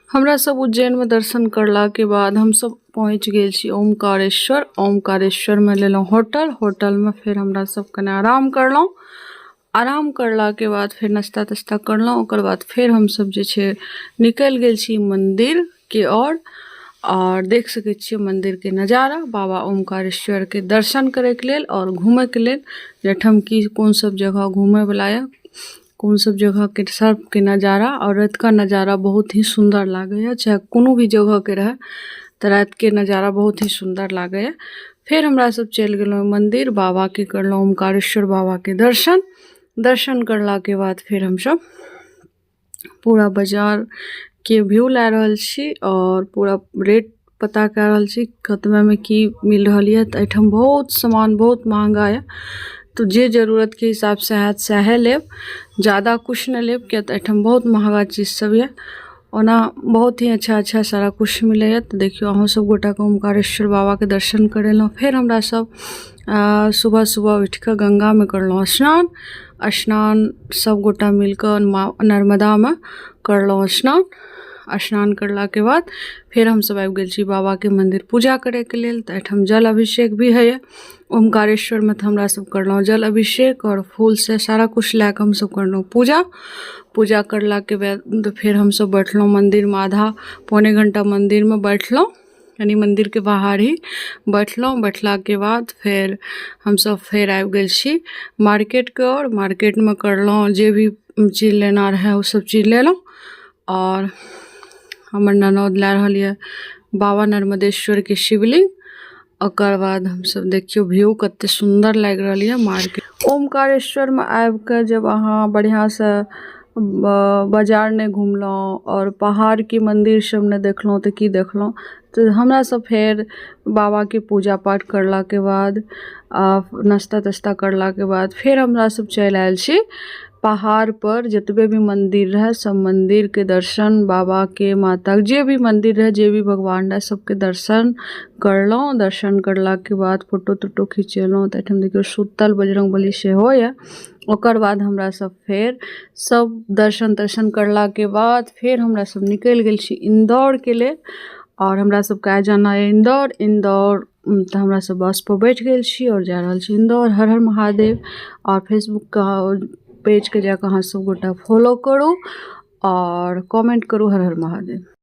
हमरा सब उज्जैनमे दर्शन करलाके बाद हमसब पहुँचि गेल छी ओमकारेश्वर। ओमकारेश्वरमे लेलहुँ होटल। होटलमे फेर हमरा सब कने आराम करलहुँ। आराम करलाके बाद फेर नाश्ता तास्ता करलहुँ। ओकर बाद फेर हमसब जे छै निकलि गेल छी मन्दिरके ओर। आओर देख सकै छियै मन्दिरके नजारा, बाबा ओमकारेश्वरके दर्शन करैके लेल आओर घूमैके लेल, जाहिठाम कि कोन सब जगह घूमैवला यऽ, कोन सब जगहके सबके नजारा। आओर रातिका नजारा बहुत ही सुन्दर लागैए, चाहे कोनो भी जगहके रहै, तऽ रातिके नजारा बहुत ही सुन्दर लागैए। फेर हमरा सब चलि गेलहुँ मन्दिर, बाबाके करलहुँ ओमकारेश्वर बाबाके दर्शन। दर्शन करलाके बाद फेर हमसब पूरा बाजारके व्यू लए रहल छी आओर पूरा रेट पता कए रहल छी, कतबामे की मिल रहल यऽ। तऽ एहिठाम बहुत सामान बहुत महँगा यऽ, तऽ जे जरूरतके हिसाबसँ हैत सएह लेब, जादा किछु नहि लेब, किएक तऽ एहिठाम बहुत महँगा चीज सब यऽ। ओना बहुत ही अच्छा अच्छा सारा किछु मिलैए। तऽ देखियौ, अहूँ सब गोटाके ओमकारेश्वर बाबाके दर्शन करेलहुँ। फेर हमरा सब सुबह सुबह उठि कऽ गङ्गामे करलहुँ स्नान। स्नान सब गोटा मिल कऽ नर्मदामे करलहुँ स्नान। स्नान करलाके बाद फेर हमसब आबि गेल छी बाबाके मन्दिर पूजा करैके लेल। तऽ एहिठाम जल अभिषेक भी होइए ओमकारेश्वरमे, तऽ हमरा सब करलहुँ जल अभिषेक आओर फूलसँ सारा किछु लए कऽ हमसब करलहुँ पूजा। पूजा करलाके बाद फेर हमसब बैठलहुँ मन्दिरमे, आधा पौने घण्टा मन्दिरमे बैठलहुँ, यानि मन्दिरके बाहर ही बैठलहुँ। बैठलाके बाद फेर हमसब फेर आबि गेल छी मार्केटके ओर। मार्केटमे करलहुँ जे भी चीज लेना रहै, ओ सब चीज लेलहुँ। आओर हमर ननद लए रहल यऽ बाबा नर्मदेश्वरके शिवलिंग। ओकर बाद हमसब देखियौ, व्यू कते सुन्दर लागि रहल यऽ मार्केट। ओमकारेश्वरमे आबिके जब अहाँ बढ़िआँसँ बाजार नहि घुमलहुँ आओर पहाड़के मन्दिर सब नहि देखलहुँ, तऽ की देखलहुँ? तऽ हमरा सब फेर बाबाके पूजा पाठ करलाके बाद, नाश्ता तास्ता करलाके बाद फेर हमरा सब चलि आयल छी पहाड़पर। जतबे भी मन्दिर रहै, सब मन्दिरके दर्शन, बाबाके, माताके, जे भी मन्दिर रहै, जे भी भगवान रहै, सबके दर्शन करलहुँ। दर्शन करलाके बाद फोटो तोटो खिचेलहुँ। तऽ एहिठाम देखियौ, सुतल बजरङ्गबली सेहो यऽ। ओकर बाद हमरा सब फेर सब दर्शन तर्शन करलाके बाद फेर हमरा सब निकलि गेल छी इन्दौरके लेल। आओर हमरा सबके आइ जाना यऽ इन्दौर। इन्दौर तऽ हमरा सब बसपर बैठ गेल छी आओर जा रहल छी इन्दौर। हर हर महादेव! आओर फेसबुकके पेजके जाकऽ अहाँ सब गोटा फॉलो करू आओर कमेन्ट करू, हर हर महादेव।